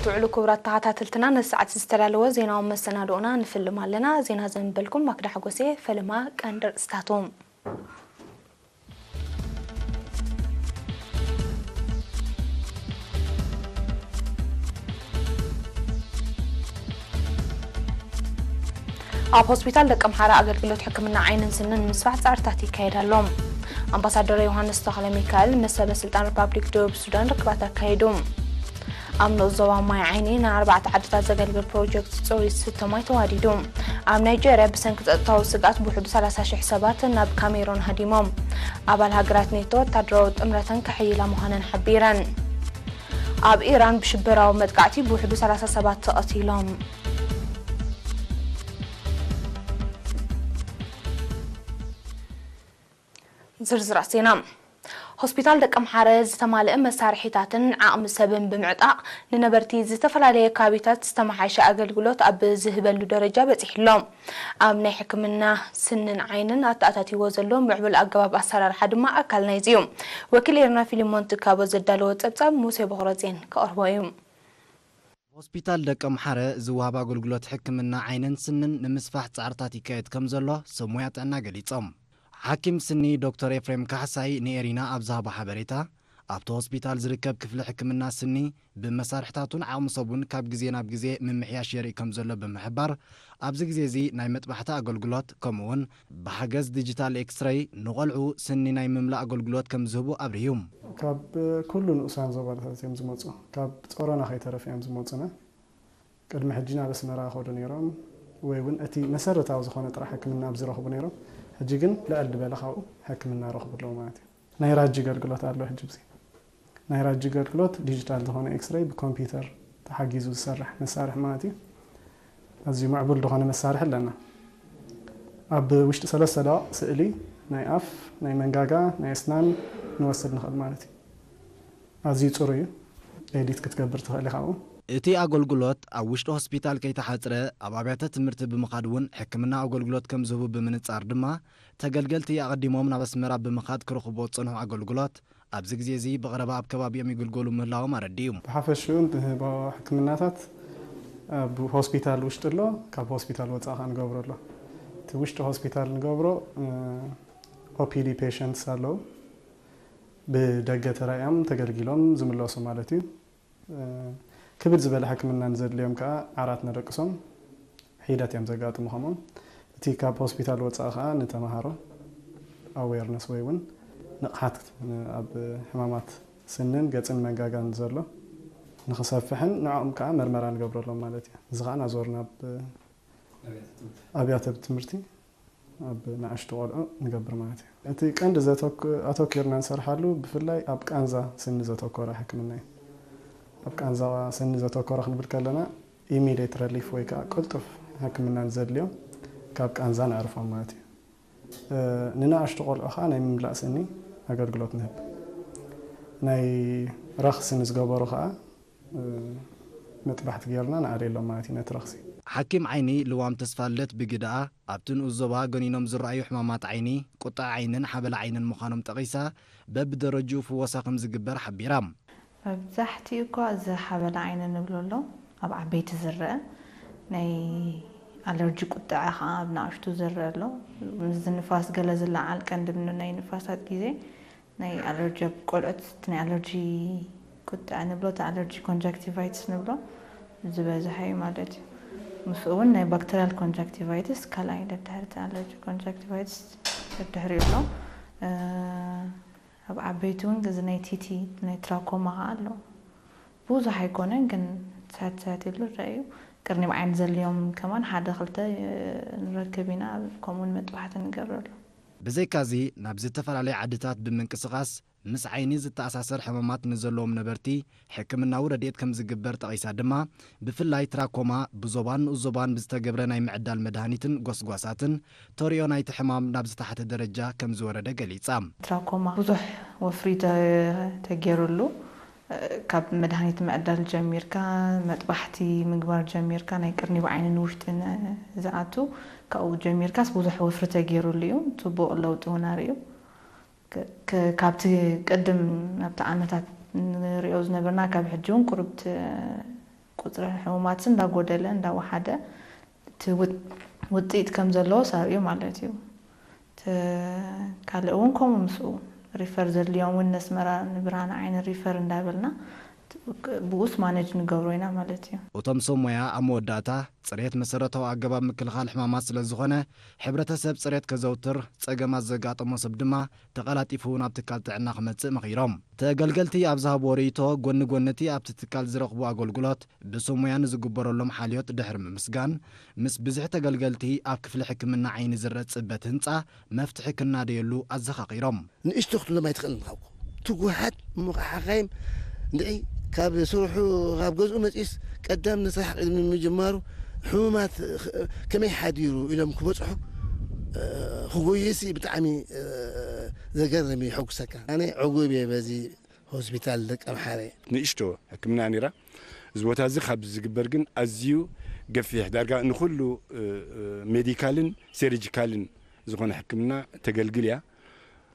ትውዕሉ ክቡራት ተኸታተልትና፣ ነዚ ሰዓት ዝተዳለወ ዜናዊ መሰናድኦና ንፍልም ኣለና። ዜና ዘንበልኩም ማክዳ ሓጎሴ። ፈለማ ቀንዲ ርእስታቱ። ኣብ ሆስፒታል ደቀምሓረ ኣገልግሎት ሕክምና ዓይንን ስንን ንምስፋሕ ጻዕርታት ይካየድ ኣሎ። ኣምባሳደር ዮሃንስ ተኽለ ሚካኤል ምስ ሰበ ስልጣን ሪፓብሊክ ደቡብ ሱዳን ርክባት ኣካየዱ። ኣብ ንኡስ ዞባ ማይ ዓይኒ ንኣርባዕተ ዓድታት ዘገልግል ፕሮጀክት ጽሩይ ዝስተ ማይ ተዋዲዱ። ኣብ ናይጀርያ ብሰንኪ ጸጥታዊ ስግኣት ብውሕዱ ሰላሳ ሽሕ ሰባት ናብ ካሜሮን ሃዲሞም። ኣባል ሃገራት ኔቶ ወታደራዊ ጥምረተን ከሕይላ ምዃነን ሓቢረን። ኣብ ኢራን ብሽበራዊ መጥቃዕቲ ብውሕዱ ሰላሳ ሰባት ተቐቲሎም። ዝርዝራት ዜና። ሆስፒታል ደቀምሓረ ዝተማልአ መሳርሒታትን ዓቕሚ ሰብን ብምዕጣቕ ንነበርቲ ዝተፈላለየ ከባቢታት ዝተመሓየሸ ኣገልግሎት ኣብ ዝህበሉ ደረጃ በፂሑ ኣሎ። ኣብ ናይ ሕክምና ስንን ዓይንን ኣተኣታቲዎ ዘሎ ምዕቡል ኣገባብ ኣሰራርሓ ድማ ኣካል ናይዚ እዩ። ወኪል ኤርና ፊሊሞን ትካቦ ዘዳለዎ ጸብጻብ ሙሴ ቦኽረጼን ከቕርቦ እዩ። ሆስፒታል ደቀምሓረ ዝወሃብ ኣገልግሎት ሕክምና ዓይንን ስንን ንምስፋሕ ጻዕርታት ይካየድ ከም ዘሎ ሰብ ሞያ ጥዕና ገሊጾም። ሓኪም ስኒ ዶክተር ኤፍሬም ካሕሳይ ንኤሪና ኣብ ዝሃቦ ሓበሬታ፣ ኣብቲ ሆስፒታል ዝርከብ ክፍሊ ሕክምና ስኒ ብመሳርሕታቱን ዓቕሚ ሰቡን ካብ ግዜ ናብ ግዜ ምምሕያሽ የርኢ ከም ዘሎ ብምሕባር፣ ኣብዚ ግዜ እዚ ናይ መጥባሕቲ ኣገልግሎት ከምኡውን ብሓገዝ ዲጂታል ኤክስረይ ንቖልዑ ስኒ ናይ ምምላእ ኣገልግሎት ከም ዝህቡ ኣብርሁ። ካብ ኩሉ ንኡሳን ዞባታት እዮም ዝመፁ። ካብ ጾሮና ከይተረፈ እዮም ዝመፁና። ቅድሚ ሕጂ ናብ ኣስመራ ይኸዱ ነይሮም ወይ እውን እቲ መሰረታዊ ዝኾነ ጥራሕ ሕክምና ኣብዚ ረኽቡ ነይሮም። ሕጂ ግን ልዕል ዝበለ ካብኡ ሕክምና ረኽቡ ኣለዉ ማለት እዩ። ናይ ራጂ ኣገልግሎት ኣሎ ሕጂ ብዚ ናይ ራጂ ኣገልግሎት ዲጂታል ዝኾነ ኤክስሬይ ብኮምፒውተር ተሓጊዙ ዝሰርሕ መሳርሒ ማለት እዩ። ኣዝዩ ምዕቡል ዝኾነ መሳርሒ ኣለና። ኣብ ውሽጢ ሰለስተ ደቂቕ ስእሊ ናይ ኣፍ፣ ናይ መንጋጋ፣ ናይ ኣስናን ንወስድ ንኽእል ማለት እዩ። ኣዝዩ ፅሩይ እዩ። ኤዲት ክትገብር ትኽእል ኢኻ ኣብኡ። እቲ ኣገልግሎት ኣብ ውሽጢ ሆስፒታል ከይተሓፅረ ኣብ ኣብያተ ትምህርቲ ብምኻድ እውን ሕክምና ኣገልግሎት ከም ዝህቡ ብምንፃር ድማ ተገልገልቲ ኣቐዲሞም ናብ ኣስመራ ብምኻድ ክረኽብዎ ዝፀንሑ ኣገልግሎት ኣብዚ ግዜ እዚ ብቐረባ ኣብ ከባቢኦም ይግልገሉ ምህላዎም ኣረዲኡ። ብሓፈሽኡ ንህቦ ሕክምናታት ኣብ ሆስፒታል ውሽጢ ኣሎ፣ ካብ ሆስፒታል ወፃኢ ከዓ ንገብሮ ኣሎ። እቲ ውሽጢ ሆስፒታል ንገብሮ ኦፒዲ ፔሸንትስ ኣለዉ፣ ብደገ ተራእዮም ተገልጊሎም ዝምለሱ ማለት እዩ። ክብድ ዝበለ ሕክምና ንዘድልዮም ከዓ ዓራት ነደቅሶም ሒደት እዮም ዘጋጥሙ። ከምኦም እቲ ካብ ሆስፒታል ወፃኢ ከዓ ንተምሃሮ ኣዌርነስ ወይ እውን ንቕሓት ኣብ ሕማማት ስንን ገፅን መንጋጋን ዘሎ ንክሰፍሕን ንዕኦም ከዓ መርመራ ንገብረሎም ማለት እዩ። እዚ ከዓ ናዞርና ኣብ ኣብያተ ትምህርቲ ኣብ ንኣሽቱ ቆልዑ ንገብር ማለት እዩ። እቲ ቀንዲ ኣተኪርና ንሰርሓሉ ብፍላይ ኣብ ቃንዛ ስኒ ዘተኮረ ሕክምና እዩ። ኣብ ቃንዛ ስኒ ዘተኮረ ክንብል ከለና ኢሚዴት ረሊፍ ወይ ከዓ ቅልጡፍ ሕክምና ንዘድልዮም ካብ ቃንዛ ነዕርፎም ማለት እዩ። ንንኣሽቱ ቆልዑ ከዓ ናይ ምምላእ ስኒ ኣገልግሎት ንህብ። ናይ ረኽሲ ንዝገበሩ ከዓ መጥባሕቲ ጌርና ንኣልየሎም ማለት እዩ ነቲ ረኽሲ። ሓኪም ዓይኒ ልዋም ተስፋልደት ብግደኣ፣ ኣብቲ ንኡስ ዞባ ገኒኖም ዝረኣዩ ሕማማት ዓይኒ፣ ቁጥዐ ዓይንን ሓበላ ዓይንን ምዃኖም ጠቒሳ፣ በብደረጅኡ ፍወሳ ከም ዝግበር ሓቢራ። መብዛሕትኡ እኳ እዚ ሓበላ ዓይኒ ንብሎ ኣሎ ኣብ ዓበይቲ ዝረአ፣ ናይ ኣለርጂ ቁጥዐ ከዓ ኣብ ንኣሽቱ ዝረአ ኣሎ። ምስዚ ንፋስ ገለ ዝለዓል ቀንዲ ናይ ንፋሳት ግዜ ናይ ኣለርጂ ኣብ ቆልዑት እቲ ናይ ኣለርጂ ቁጥዐ ንብሎ እቲ ኣለርጂ ኮንጃክቲቫይትስ ንብሎ ዝበዝሐ እዩ ማለት እዩ። ምስኡ እውን ናይ ባክተሪያል ኮንጃክቲቫይትስ ካልኣይ ደድሕሪ እቲ ኣለርጂ ኮንጃክቲቫይትስ ደድሕሪ ኣሎ። ኣብ ዓበይቲ እውን እዚ ናይ ቲቲ ናይ ትራኮማ ከዓ ኣሎ። ብዙሕ ኣይኮነን ግን ትሕት ትሕት ኢሉ ይረአ እዩ። ቅርኒብ ዓይኒ ዘድልዮም ከማን ሓደ ክልተ ንረክብ ኢና። ከምኡውን መጥባሕቲ ንገብረሉ። ብዘይካዚ ናብ ዝተፈላለያ ዓድታት ብምንቅስቓስ ምስ ዓይኒ ዝተኣሳሰር ሕማማት ንዘለዎም ነበርቲ ሕክምናዊ ረድኤት ከም ዝግበር ጠቒሳ ድማ ብፍላይ ትራኮማ ብዞባን ንኡስ ዞባን ብዝተገብረ ናይ ምዕዳል መድሃኒትን ጎስጓሳትን ተሪኦ ናይቲ ሕማም ናብ ዝተሓተ ደረጃ ከም ዝወረደ ገሊጻ። ትራኮማ ብዙሕ ወፍሪ ተገይሩሉ ካብ መድሃኒት ምዕዳል ጀሚርካ መጥባሕቲ ምግባር ጀሚርካ ናይ ቅርኒ ብዓይኒ ንውሽጢ ዝኣቱ ካብኡ ጀሚርካስ ብዙሕ ወፍሪ ተገይሩሉ እዩ። ፅቡቕ ለውጢ እውን ኣርእዩ። ካብቲ ቅድም ኣብቲ ዓመታት ንሪኦ ዝነበርና ካብ ሕጂ እውን ቁርብቲ ቁፅሪ ሕሙማት እንዳጎደለ እንዳወሓደ እቲ ውጥ- ውፅኢት ከም ዘለዎ ሰብእዩ ማለት እዩ። እቲ ካልእ እውን ከምኡ ምስኡ ሪፈር ዘድልዮም እውን ነስመራ ንብርሃን ዓይኒ ሪፈር እንዳበልና ብኡስ ማነጅ ንገብሮ ኢና ማለት እዩ። እቶም ሰብ ሞያ ኣብ መወዳእታ፣ ጽሬት መሰረታዊ ኣገባብ ምክልኻል ሕማማት ስለ ዝኾነ፣ ሕብረተሰብ ጽሬት ከዘውትር፣ ጸገማት ዘጋጠሞ ሰብ ድማ ተቐላጢፉ ናብ ትካል ጥዕና ክመጽእ መኺሮም። ተገልገልቲ ኣብ ዝሃብዎ ርእይቶ፣ ጎኒ ጎኒ እቲ ኣብቲ ትካል ዝረኽቡ ኣገልግሎት፣ ብሰብ ሞያ ንዝግበረሎም ሓልዮት ድሕሪ ምምስጋን፣ ምስ ብዝሒ ተገልገልቲ ኣብ ክፍሊ ሕክምና ዓይኒ ዝረአ ጽበት ህንጻ መፍትሒ ክናደየሉ ኣዘኻኺሮም። ንእሽቶ ክትብሎም ኣይትኽእልን። ካብ ትጉሃት እሞ ከዓ ሓኻይም እንድዒ ካብ ስርሑ ካብ ገዝኡ መፂስ ቀዳም ንስራሕ ቅድሚ ምጅማሩ ሕሙማት ከመይ ሓዲሩ ኢሎም ክበፅሑ ክጎይሲ ብጣዕሚ ዘገርም እዩ። ሕጉሰካ ኣነ ዕጉብ እየ በዚ ሆስፒታል ደቀምሓረ። ንእሽቶ ሕክምና ነይራ። እዚ ቦታ እዚ ካብ ዝግበር ግን ኣዝዩ ገፊሕ፣ ዳርጋ ንኹሉ ሜዲካልን ሴርጂካልን ዝኾነ ሕክምና ተገልግል እያ።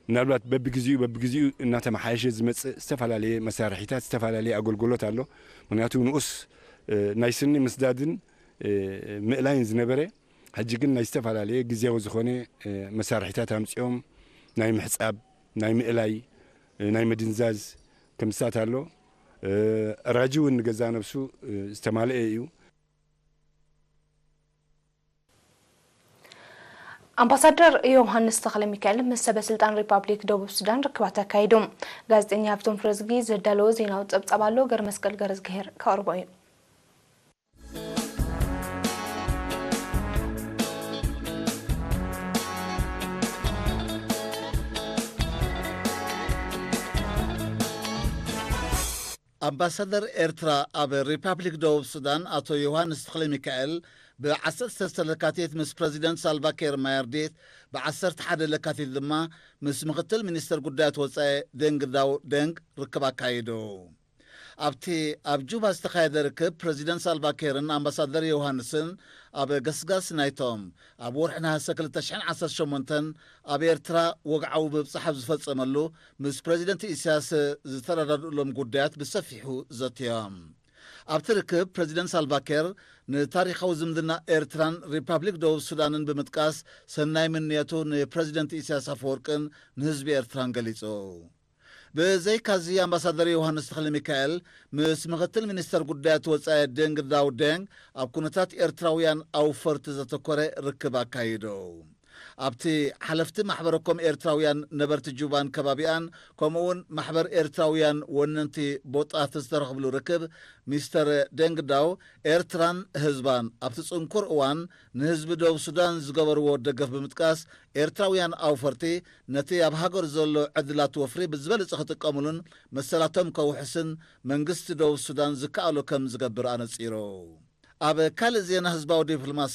ምናልባት በብግዜኡ በብግዜኡ እናተመሓየሸ ዝመፅእ ዝተፈላለየ መሳርሒታት፣ ዝተፈላለየ ኣገልግሎት ኣሎ። ምክንያቱ ንኡስ ናይ ስኒ ምስዳድን ምእላይን ዝነበረ፣ ሕጂ ግን ናይ ዝተፈላለየ ግዜያዊ ዝኾነ መሳርሒታት ኣምፂኦም ናይ ምሕፃብ፣ ናይ ምእላይ፣ ናይ ምድንዛዝ ክምሳት ኣሎ። ራጂ እውን ንገዛ ነብሱ ዝተማልአ እዩ። ኣምባሳደር ዮሃንስ ተኽለ ሚካኤል ምስ ሰበ ስልጣን ሪፓብሊክ ደቡብ ሱዳን ርክባት ኣካይዱ። ጋዜጠኛ ሃብቶም ፍረዝጊ ዘዳለዎ ዜናዊ ጸብጻብ ኣሎ፣ ገርመስቀል ገረዝግሄር ከቕርቦ እዩ። ኣምባሳደር ኤርትራ ኣብ ሪፓብሊክ ደቡብ ሱዳን ኣቶ ዮሃንስ ተኽለ ሚካኤል ብ ዓሰርተ ሰለስተ ለካቲት ምስ ፕረዚደንት ሳልቫ ኬር ማያርዲት፣ ብ ዓሰርተ ሓደ ለካቲት ድማ ምስ ምኽትል ሚኒስተር ጉዳያት ወጻኢ ደንግ ዳው ደንግ ርክብ ኣካይዱ። ኣብቲ ኣብ ጁባ ዝተኻየደ ርክብ ፕረዚደንት ሳልቫ ኬርን ኣምባሳደር ዮሃንስን ኣብ ገስጋስ ናይቶም ኣብ ወርሒ ነሃሰ ክልተ ሽሕን ዓሰርተ ሸሞንተን ኣብ ኤርትራ ወግዓዊ ምብጻሕ ኣብ ዝፈጸመሉ ምስ ፕረዚደንት ኢሳያስ ዝተረዳድእሎም ጉዳያት ብሰፊሑ ዘትዮም። ኣብቲ ርክብ ፕረዚደንት ሳልቫ ኬር ንታሪኻዊ ዝምድና ኤርትራን ሪፓብሊክ ደቡብ ሱዳንን ብምጥቃስ ሰናይ ምንየቱ ንፕረዚደንት ኢሳያስ ኣፈወርቅን ንህዝቢ ኤርትራን ገሊጹ። ብዘይካዚ ኣምባሳደር ዮሃንስ ተኽለ ሚካኤል ምስ ምኽትል ሚኒስተር ጉዳያት ወጻኢ ደንግ ዳው ደንግ ኣብ ኩነታት ኤርትራውያን ኣውፈርቲ ዘተኮረ ርክብ ኣካይዱ። ኣብቲ ሓለፍቲ ማሕበረ ኮም ኤርትራውያን ነበርቲ ጁባን ከባቢኣን ከምኡ እውን ማሕበር ኤርትራውያን ወነንቲ ቦጣት ዝተረኽብሉ ርክብ ሚስተር ደንግ ዳው ኤርትራን ህዝባን ኣብቲ ጽንኩር እዋን ንህዝቢ ደቡብ ሱዳን ዝገበርዎ ደገፍ ብምጥቃስ ኤርትራውያን ኣውፈርቲ ነቲ ኣብ ሃገር ዘሎ ዕድላት ወፍሪ ብዝበለጸ ክጥቀምሉን መሰላቶም ከውሕስን መንግስቲ ደቡብ ሱዳን ዝከኣሎ ከም ዝገብር ኣነጺሩ። ኣብ ካልእ ዜና ህዝባዊ ዲፕሎማሲ፣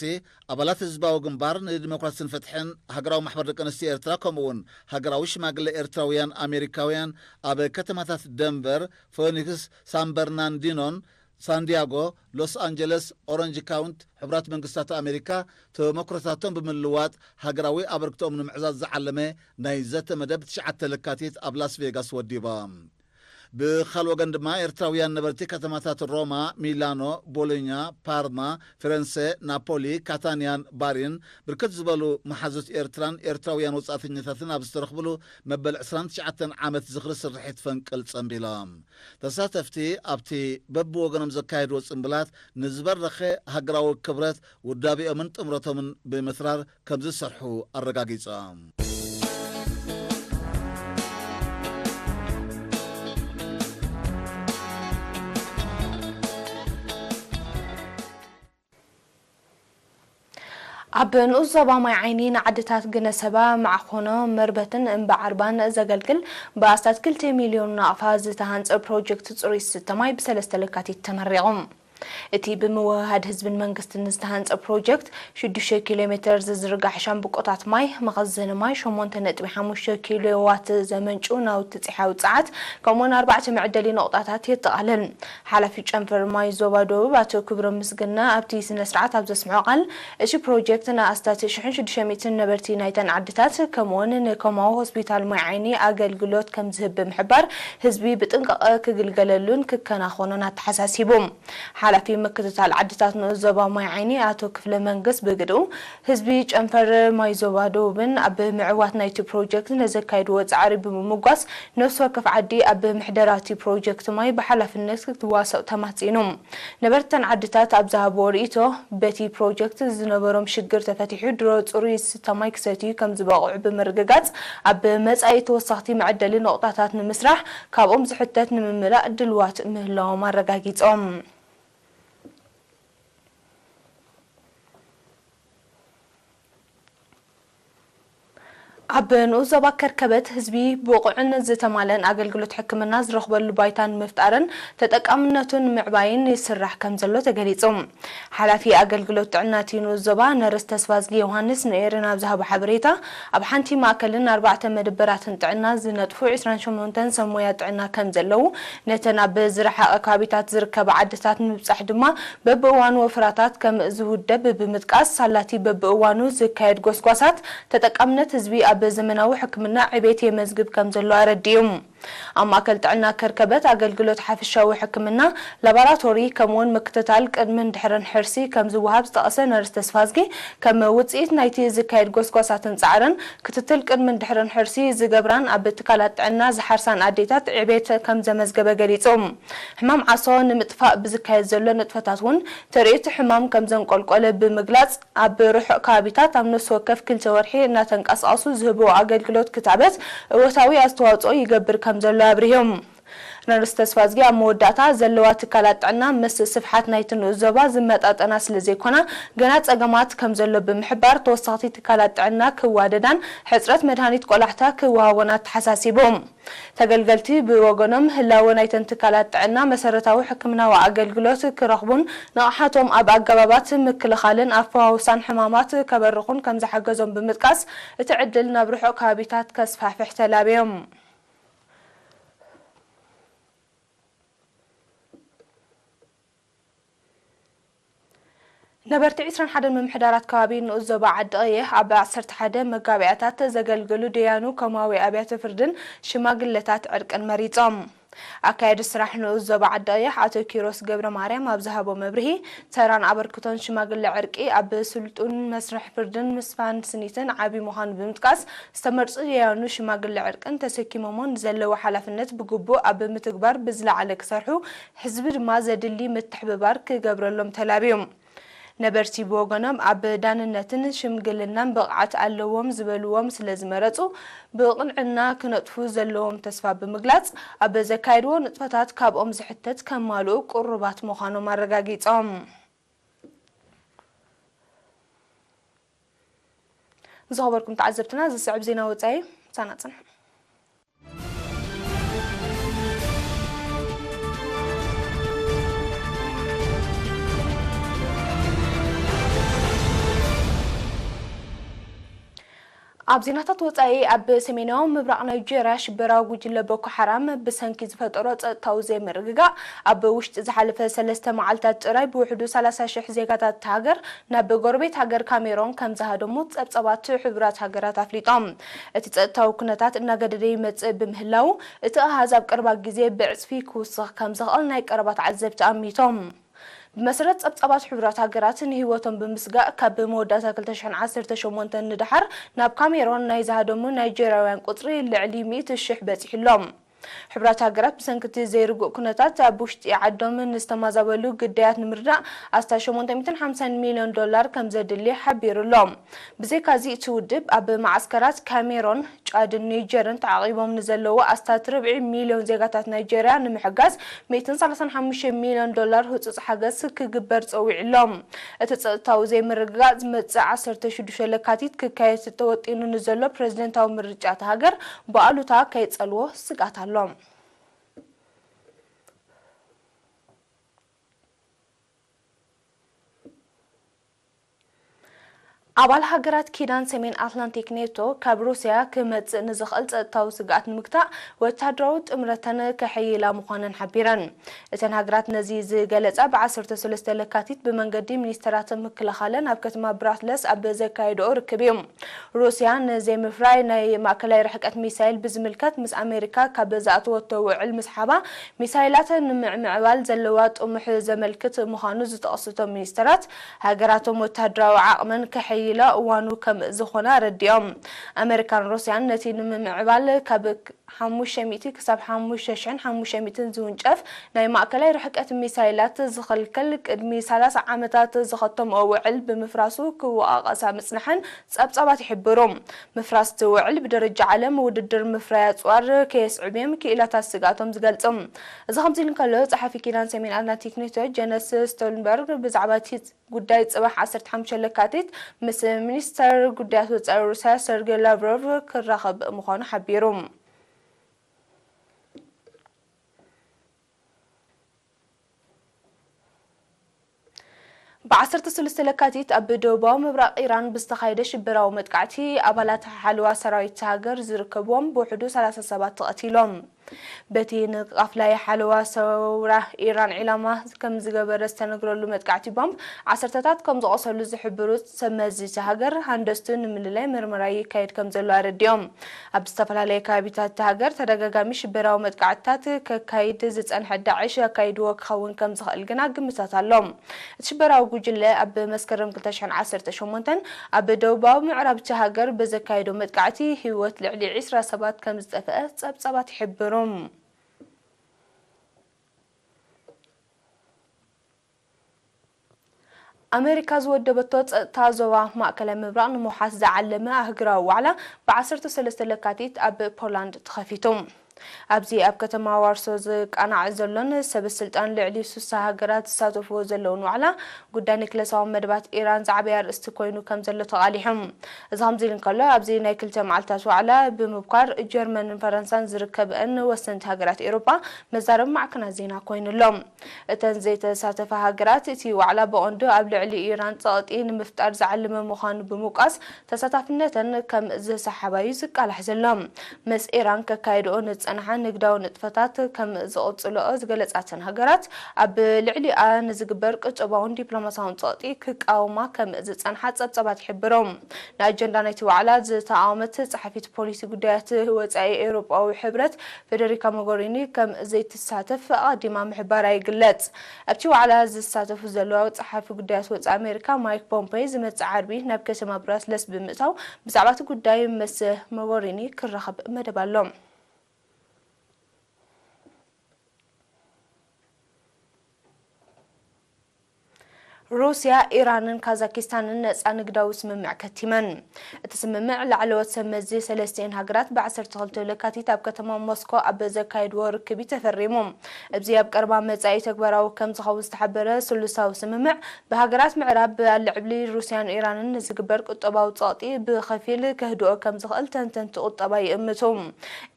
ኣባላት ህዝባዊ ግንባር ንዲሞክራሲን ፍትሕን፣ ሃገራዊ ማሕበር ደቂ ኣንስትዮ ኤርትራ ከምኡ እውን ሃገራዊ ሽማግለ ኤርትራውያን ኣሜሪካውያን ኣብ ከተማታት ደንቨር፣ ፎኒክስ፣ ሳን በርናንዲኖን ሳንዲያጎ፣ ሎስ ኣንጀለስ፣ ኦረንጅ ካውንት፣ ሕቡራት መንግስታት ኣሜሪካ ተመክሮታቶም ብምልዋጥ ሃገራዊ ኣበርክቶኦም ንምዕዛዝ ዝዓለመ ናይ ዘተ መደብ ትሽዓተ ለካቲት ኣብ ላስ ቬጋስ ወዲቦም። ብኻል ወገን ድማ ኤርትራውያን ነበርቲ ከተማታት ሮማ፣ ሚላኖ፣ ቦሎኛ፣ ፓርማ፣ ፊረንሰ፣ ናፖሊ፣ ካታንያን ባሪን ብርክት ዝበሉ መሓዙት ኤርትራን ኤርትራውያን ወጻእተኛታትን ኣብ ዝተረኽብሉ መበል ዕስራን ትሽዓተን ዓመት ዝኽሪ ስርሒት ፈንቅል ጸንቢሎም። ተሳተፍቲ ኣብቲ በብወገኖም ዘካየድዎ ጽምብላት ንዝበረኸ ሃገራዊ ክብረት ውዳቤኦምን ጥምረቶምን ብምትራር ከም ዝሰርሑ ኣረጋጊጾም። ኣብ ንኡስ ዞባ ማይ ዓይኒ ንዓድታት ግነሰባ፣ ማዕኾኖ፣ መርበትን እምባ ዓርባን ዘገልግል ብኣስታት ክልተ ሚልዮን ናቕፋ ዝተሃንጸ ፕሮጀክት ጽሩይ ዝስተ ማይ ብሰለስተ ለካቲት ተመሪቑ። እቲ ብምውህሃድ ህዝብን መንግስትን ዝተሃንጸ ፕሮጀክት ሽዱሽተ ኪሎ ሜተር ዝዝርጋሕ ሻምብቆታት ማይ፣ መኸዘኒ ማይ፣ ሸሞንተ ነጥቢ ሓሙሽተ ኪሎ ዋት ዘመንጩ ናውቲ ጸሓያዊ ጸዓት፣ ከምኡውን ኣርባዕተ መዕደሊ ነቑጣታት የጠቓልል። ሓላፊ ጨንፈር ማይ ዞባ ደቡብ ኣቶ ክብሮም ምስግና ኣብቲ ስነ ስርዓት ኣብ ዘስምዖ ቃል፣ እቲ ፕሮጀክት ንኣስታት ሽሕን ሽዱሽተ ሚእትን ነበርቲ ናይተን ዓድታት ከምኡውን ንኮማዊ ሆስፒታል ማይ ዓይኒ ኣገልግሎት ከም ዝህብ ብምሕባር፣ ህዝቢ ብጥንቃቐ ክግልገለሉን ክከናኸኖን ኣተሓሳሲቡ። ሓላፊ ምክትታል ዓድታት ንኡስ ዞባ ማይ ዓይኒ ኣቶ ክፍለ መንግስ ብግድኡ፣ ህዝቢ ጨንፈር ማይ ዞባ ደቡብን ኣብ ምዕዋት ናይቲ ፕሮጀክት ንዘካየድዎ ጻዕሪ ብምምጓስ፣ ነፍሲ ወከፍ ዓዲ ኣብ ምሕደራ እቲ ፕሮጀክት ማይ ብሓላፍነት ክትዋሰቕ ተማሕጺኑ። ነበርተን ዓድታት ኣብ ዝሃብዎ ርእይቶ፣ በቲ ፕሮጀክት ዝነበሮም ሽግር ተፈቲሑ ድሮ ጽሩይ ዝስተ ማይ ክሰትዩ ከም ዝበቕዑ ብምርግጋጽ፣ ኣብ መጻኢ ተወሰኽቲ መዐደሊ ነቑጣታት ንምስራሕ ካብኦም ዝሕተት ንምምላእ ድልዋት ምህላዎም ኣረጋጊጾም። ኣብ ንኡስ ዞባ ከርከበት ህዝቢ ብቑዕን ዝተማለን ኣገልግሎት ሕክምና ዝረኽበሉ ባይታ ንምፍጣርን ተጠቃምነቱ ንምዕባይን ይስራሕ ከም ዘሎ ተገሊጹ። ሓላፊ ኣገልግሎት ጥዕና እቲ ንኡስ ዞባ ነርስ ተስፋዝጊ ዮሃንስ ንኤረና ኣብ ዝሃቦ ሓበሬታ፣ ኣብ ሓንቲ ማእከልን ኣርባዕተ መደበራትን ጥዕና ዝነጥፉ ዕስራን ሸሞንተን ሰብ ሞያ ጥዕና ከም ዘለዉ፣ ነተን ኣብ ዝረሓቐ ከባቢታት ዝርከባ ዓድታት ንምብጻሕ ድማ በብእዋኑ ወፍራታት ከም ዝውደብ ብምጥቃስ፣ ሳላቲ በብእዋኑ ዝካየድ ጎስጓሳት ተጠቃምነት ህዝቢ ኣብ ዘመናዊ ሕክምና ዕቤት የመዝግብ ከም ዘሎ ኣረዲኡ። ኣብ ማእከል ጥዕና ከርከበት ኣገልግሎት ሓፈሻዊ ሕክምና፣ ላቦራቶሪ፣ ከምኡውን ምክትታል ቅድምን ድሕርን ሕርሲ ከም ዝወሃብ ዝጠቐሰ ነርስ ተስፋዝጊ፣ ከም ውጽኢት ናይቲ ዝካየድ ጎስጓሳትን ጻዕርን፣ ክትትል ቅድምን ድሕርን ሕርሲ ዝገብራን ኣብ ትካላት ጥዕና ዝሓርሳን ኣዴታት ዕቤት ከም ዘመዝገበ ገሊጹ። ሕማም ዓሶ ንምጥፋእ ብዝካየድ ዘሎ ንጥፈታት እውን ተርእዮቲ ሕማም ከም ዘንቆልቆለ ብምግላጽ፣ ኣብ ርሑቕ ከባቢታት ኣብ ነፍሲ ወከፍ ክልተ ወርሒ እናተንቀሳቐሱ ዝህብዎ ኣገልግሎት ክታበት እወታዊ ኣስተዋጽኦ ይገብር ከም ዘሎ ኣብሪሆም። ነርስ ተስፋዝጊ ኣብ መወዳእታ፣ ዘለዋ ትካላት ጥዕና ምስ ስፍሓት ናይቲ ንኡስ ዞባ ዝመጣጠና ስለ ዘይኮና፣ ገና ጸገማት ከም ዘሎ ብምሕባር፣ ተወሰኽቲ ትካላት ጥዕና ክዋደዳን ሕጽረት መድሃኒት ቆላሕታ ክወሃቦን ኣተሓሳሲቦም። ተገልገልቲ ብወገኖም፣ ህላወ ናይተን ትካላት ጥዕና መሰረታዊ ሕክምናዊ ኣገልግሎት ክረኽቡን ንቕሓቶም ኣብ ኣገባባት ምክልኻልን ኣፈዋውሳን ሕማማት ከበርኹን ከም ዝሓገዞም ብምጥቃስ፣ እቲ ዕድል ናብ ርሑቕ ከባቢታት ከስፋሕፍሕ ተላብዮም። ነበርቲ ዕስራን ሓደን ምምሕዳራት ከባቢ ንኡስ ዞባ ዓዲ ቀይሕ ኣብ ዓሰርተ ሓደ መጋቢያታት ዘገልግሉ ደያኑ ኮማዊ ኣብያተ ፍርድን ሽማግለታት ዕርቅን መሪጾም። ኣካያዲ ስራሕ ንኡስ ዞባ ዓዲ ቀይሕ ኣቶ ኪሮስ ገብረ ማርያም ኣብ ዝሃቦ መብርሂ፣ ተራን ኣበርክቶን ሽማግለ ዕርቂ ኣብ ስልጡን መስርሕ ፍርድን ምስፋን ስኒትን ዓቢ ምዃኑ ብምጥቃስ፣ ዝተመርጹ ደያኑ ሽማግለ ዕርቅን ተሰኪሞሞ ንዘለዎ ሓላፍነት ብግቡእ ኣብ ምትግባር ብዝለዓለ ክሰርሑ፣ ህዝቢ ድማ ዘድሊ ምትሕብባር ክገብረሎም ተላብዮም። ነበርቲ ብወገኖም፣ ኣብ ዳንነትን ሽምግልናን ብቕዓት ኣለዎም ዝበልዎም ስለ ዝመረጹ፣ ብቕንዕና ክነጥፉ ዘለዎም ተስፋ ብምግላጽ፣ ኣብ ዘካየድዎ ንጥፈታት ካብኦም ዝሕተት ከማልኡ ቅሩባት ምዃኖም ኣረጋጊጾም። ዝኸበርኩም ተዓዘብትና፣ ዝስዕብ ዜና ወጻኢ ምሳና ጽንሑ። ኣብ ዜናታት ወጻኢ፣ ኣብ ሰሜናዊ ምብራቕ ናይጄርያ ሽበራዊ ጉጅለ ቦኮ ሓራም ብሰንኪ ዝፈጠሮ ጸጥታዊ ዘይምርግጋእ፣ ኣብ ውሽጢ ዝሓለፈ ሰለስተ መዓልታት ጥራይ ብውሕዱ ሰላሳ ሽሕ ዜጋታት እታ ሃገር ናብ ጎረቤት ሃገር ካሜሮን ከም ዝሃደሙ ጸብጸባት ሕቡራት ሃገራት ኣፍሊጦም። እቲ ጸጥታዊ ኩነታት እናገደደ ይመጽእ ብምህላዉ፣ እቲ ኣሃዝ ኣብ ቀረባ ግዜ ብዕጽፊ ክውስኽ ከም ዝኽእል ናይ ቀረባ ተዓዘብቲ ኣሚቶም። ብመሰረት ጸብጻባት ሕቡራት ሃገራት፣ ንህይወቶም ብምስጋእ ካብ መወዳእታ ክልተ ሽሕን ዓሰርተ ሸሞንተን ንደሓር ናብ ካሜሮን ናይ ዝሃደሙ ናይጄርያውያን ቁጽሪ ልዕሊ ሚእቲ ሽሕ በጺሑ ኣሎ። ሕቡራት ሃገራት ብሰንኪ እቲ ዘይርጉእ ኩነታት ኣብ ውሽጢ ዓዶም ንዝተማዛበሉ ግዳያት ንምርዳእ ኣስታት ሸሞንተ ሚእትን ሓምሳን ሚልዮን ዶላር ከም ዘድሊ ሓቢሩ ኣሎ። ብዘይካዚ፣ እቲ ውድብ ኣብ መዓስከራት ካሜሮን፣ ጫድን ኒጀርን ተዓቒቦም ንዘለዉ ኣስታት ርብዒ ሚልዮን ዜጋታት ናይጄርያ ንምሕጋዝ ሚእትን ሰላሳን ሓሙሽተ ሚልዮን ዶላር ህጹጽ ሓገዝ ክግበር ጸዊዑ ኣሎ። እቲ ጸጥታዊ ዘይምርግጋእ ዝመጽእ ዓሰርተ ሽዱሽተ ለካቲት ክካየድ ተወጢኑ ንዘሎ ፕረዚደንታዊ ምርጫ እታ ሃገር ብኣሉታ ከይጸልዎ ስግኣት ኣሎ። ኣባል ሃገራት ኪዳን ሰሜን ኣትላንቲክ ኔቶ፣ ካብ ሩስያ ክመጽእ ንዝኽእል ጸጥታዊ ስግኣት ንምግታእ ወተሃደራዊ ጥምረተን ከሐይላ ምዃነን ሓቢረን። እተን ሃገራት ነዚ ዝገለጻ፣ ብ ዓሰርተ ሰለስተ ለካቲት ብመንገዲ ሚኒስተራት ምክልኻለን ኣብ ከተማ ብራስለስ ኣብ ዘካየድኦ ርክብ እዩ። ሩስያ ንዘይምፍራይ ናይ ማእከላይ ርሕቀት ሚሳይል ብዝምልከት ምስ ኣሜሪካ ካብ ዝኣተወቶ ውዕል ምስሓባ፣ ሚሳይላት ንምዕምዕባል ዘለዋ ጥሙሕ ዘመልክት ምዃኑ ዝጠቕሱ እቶም ሚኒስተራት፣ ሃገራቶም ወተሃደራዊ ዓቕመን ከሐይላ እዋኑ ከም ዝኾነ ኣረዲኦም። ኣሜሪካን ሩስያን ነቲ ንምምዕባል ካብ ሓሙሽተ ሚእቲ ክሳብ ሓሙሽተ ሽሕን ሓሙሽተ ሚእትን ዝውንጨፍ ናይ ማእከላይ ርሕቀት ሚሳይላት ዝኽልክል ቅድሚ ሰላሳ ዓመታት ዝኸተምኦ ውዕል ብምፍራሱ ክወቓቐሳ ምጽንሐን ጸብጻባት ይሕብሩ። ምፍራስ እቲ ውዕል ብደረጃ ዓለም ውድድር ምፍራይ ኣጽዋር ከየስዕብ እዮም ክኢላታት ስግኣቶም ዝገልጹ። እዚ ከምዚ ኢሉ እንከሎ፣ ጸሓፊ ኪዳን ሰሜን ኣትላንቲክ ኔቶ ጀነስ ስቶልንበርግ ብዛዕባ እቲ ጉዳይ ጽባሕ ዓሰርተ ሓሙሽተ ለካቲት ምስ ሚኒስተር ጉዳያት ወጻኢ ሩስያ ሰርጌ ላቭሮቭ ክራኸብ ምዃኑ ሓቢሩ። ብ ዓሰርተ ሰለስተ ለካቲት ኣብ ደቡባዊ ምብራቕ ኢራን ብዝተኻየደ ሽበራዊ መጥቃዕቲ፣ ኣባላት ሓለዋ ሰራዊት ሃገር ዝርከብዎም ብውሕዱ ሰላሳ ሰባት ተቐቲሎም። በቲ ንቃፍላይ ሓለዋ ሰውራ ኢራን ዒላማ ከም ዝገበረ ዝተነግረሉ መጥቃዕቲ ቦምብ፣ ዓሰርተታት ከም ዝቖሰሉ ዝሕብሩ ሰብ መዚ እታ ሃገር፣ ሃንደስቱ ንምልላይ መርመራ ይካየድ ከም ዘሎ ኣረዲኦም። ኣብ ዝተፈላለየ ከባቢታት እታ ሃገር ተደጋጋሚ ሽበራዊ መጥቃዕትታት ከካይድ ዝጸንሐ ዳዕሽ ኣካይድዎ ክኸውን ከም ዝኽእል ግና ግምታት ኣሎ። እቲ ሽበራዊ ጉጅለ ኣብ መስከረም ክልተ ሽሕን ዓሰርተ ሸሞንተን ኣብ ደቡባዊ ምዕራብ እታ ሃገር ብዘካየዶ መጥቃዕቲ፣ ህይወት ልዕሊ ዕስራ ሰባት ከም ዝጠፍአ ጸብጻባት ይሕብሩ። ኣሜሪካ ዝወደበቶ ጸጥታ ዞባ ማእከላይ ምብራቕ ንምውሓስ ዝዓለመ ኣህጉራዊ ዋዕላ ብ ዓሰርተ ሰለስተ ለካቲት ኣብ ፖላንድ ተኸፊቱ። ኣብዚ ኣብ ከተማ ዋርሶ ዝቃናዕ ዘሎን ሰበ ስልጣን ልዕሊ ሱሳ ሃገራት ዝሳተፍዎ ዘለውን ዋዕላ፣ ጉዳይ ኒክለሳዊ መደባት ኢራን ዝዓበየ ኣርእስቲ ኮይኑ ከም ዘሎ ተቓሊሑ። እዚ ከምዚ ኢሉ እንከሎ፣ ኣብዚ ናይ ክልተ መዓልታት ዋዕላ ብምብኳር ጀርመንን ፈረንሳን ዝርከበአን ወሰንቲ ሃገራት ኤውሮጳ መዛረቢ ማዕከናት ዜና ኮይኑ ኣሎ። እተን ዘይተሳተፋ ሃገራት፣ እቲ ዋዕላ ብቐንዱ ኣብ ልዕሊ ኢራን ጸቕጢ ንምፍጣር ዝዓለመ ምዃኑ ብምውቃስ፣ ተሳታፍነተን ከም ዝሰሓባ'ዩ ዝቃላሕ ዘሎ። ምስ ኢራን ከካይድኦ ንዝጸንሓ ንግዳዊ ንጥፈታት ከም ዝቕጽልኦ ዝገለጻ እተን ሃገራት፣ ኣብ ልዕሊኣ ንዝግበር ቁጠባውን ዲፕሎማስያውን ጸቕጢ ክቃወማ ከም ዝጸንሓ ጸብጻባት ይሕብሩ። ንኣጀንዳ ናይቲ ዋዕላ ዝተቓወመት ጸሓፊት ፖሊሲ ጉዳያት ወጻኢ ኤውሮጳዊ ሕብረት፣ ፌደሪካ ሞጎሪኒ ከም ዘይትሳተፍ ኣቐዲማ ምሕባራ ይግለጽ። ኣብቲ ዋዕላ ዝሳተፉ ዘለዉ ጸሓፊ ጉዳያት ወጻኢ ኣሜሪካ ማይክ ፖምፔይ ዝመጽእ ዓርቢ ናብ ከተማ ብራስለስ ብምእታው ብዛዕባ እቲ ጉዳይ ምስ ሞጎሪኒ ክራኸብ መደብ ኣሎ። ሩስያ፣ ኢራንን ካዛኪስታንን ነጻ ንግዳዊ ስምምዕ ከቲመን። እቲ ስምምዕ ላዕለዎት ሰብ መዚ ሰለስቲኤን ሃገራት ብ ዓሰርተ ክልተ ለካቲት ኣብ ከተማ ሞስኮ ኣብ ዘካየድዎ ርክብ እዩ ተፈሪሙ። እዚ ኣብ ቀረባ መጻኢ ተግባራዊ ከም ዝኸውን ዝተሓበረ ስሉሳዊ ስምምዕ፣ ብሃገራት ምዕራብ ኣብ ልዕሊ ሩስያን ኢራንን ንዝግበር ቁጠባዊ ጸቕጢ ብኸፊል ከህድኦ ከም ዝኽእል ተንተንቲ ቁጠባ ይእምቱ።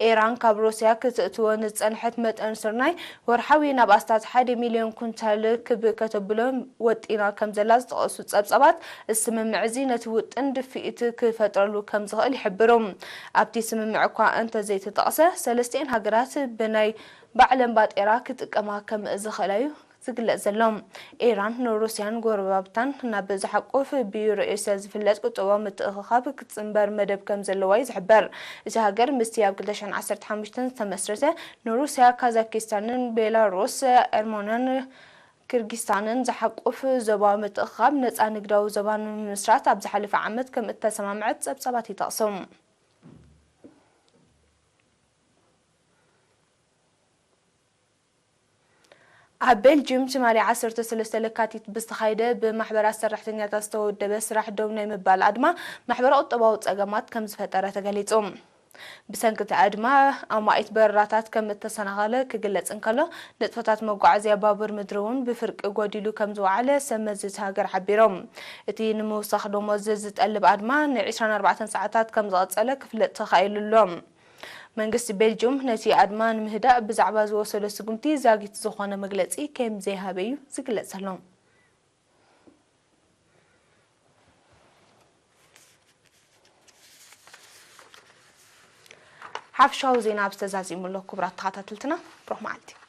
ኢራን ካብ ሩስያ ክትእትዎ ንዝጸንሐት መጠን ስርናይ ወርሓዊ ናብ ኣስታት ሓደ ሚልዮን ኩንታል ክብ ከተብሎ ወጢና ከም ዘላ ዝጠቐሱ ጸብጻባት፣ እዚ ስምምዕ እዚ ነቲ ውጥን ድፍኢት ክፈጥረሉ ከም ዝኽእል ይሕብሩ። ኣብቲ ስምምዕ እኳ እንተዘይተጠቕሰ፣ ሰለስቲኤን ሃገራት ብናይ ባዕለን ባጤራ ክጥቀማ ከም ዝኽእላ እዩ ዝግለጽ ዘሎ። ኢራን ንሩስያን ጎረባብታን ናብ ዝሓቁፍ ብዩሮ ኤስያ ዝፍለጥ ቁጠባዊ ምትእኽኻብ ክትጽንበር መደብ ከም ዘለዋ እዩ ዝሕበር። እታ ሃገር ምስቲ ኣብ ክልተ ሽሕን ዓሰርተ ሓሙሽተን ዝተመስረተ ንሩስያ፣ ካዛኪስታንን ቤላሩስ፣ ኣርሞንያን ኪርጊስታንን ዝሓቁፍ ዞባዊ ምትእኽኻብ ነጻ ንግዳዊ ዞባ ንምምስራት ኣብ ዝሓለፈ ዓመት ከም እተሰማምዐት ጸብጻባት ይጠቕሱ። ኣብ ቤልጅዩም ትማሊ ዓሰርተ ሰለስተ ለካቲት ብዝተኻየደ ብማሕበራት ሰራሕተኛታት ዝተወደበ ስራሕ ደው ናይ ምባል ኣድማ ማሕበረ ቁጠባዊ ጸገማት ከም ዝፈጠረ ተገሊጹ። ብሰንኪ እቲ ኣድማ ኣማኢት በረራታት ከም እተሰናኸለ ክግለጽ እንከሎ፣ ንጥፈታት መጓዓዝያ ባቡር ምድሪ እውን ብፍርቂ ጎዲሉ ከም ዝወዓለ ሰብ መዚ እታ ሃገር ሓቢሮም። እቲ ንምውሳኽ ደሞዝ ዝጠልብ ኣድማ ን ዕስራን ኣርባዕተን ሰዓታት ከም ዝቐጸለ ክፍለጥ ተኻኢሉ ኣሎ። መንግስቲ ቤልጅዩም ነቲ ኣድማ ንምህዳእ ብዛዕባ ዝወሰዶ ስጉምቲ ዛጊት ዝኾነ መግለጺ ከም ዘይሃበ እዩ ዝግለጽ ዘሎ። ሓፈሻዊ ዜና ኣብ ዝተዛዚሙ ኣሎ። ክቡራት ተኸታተልትና፣ ብሩኽ መዓልቲ።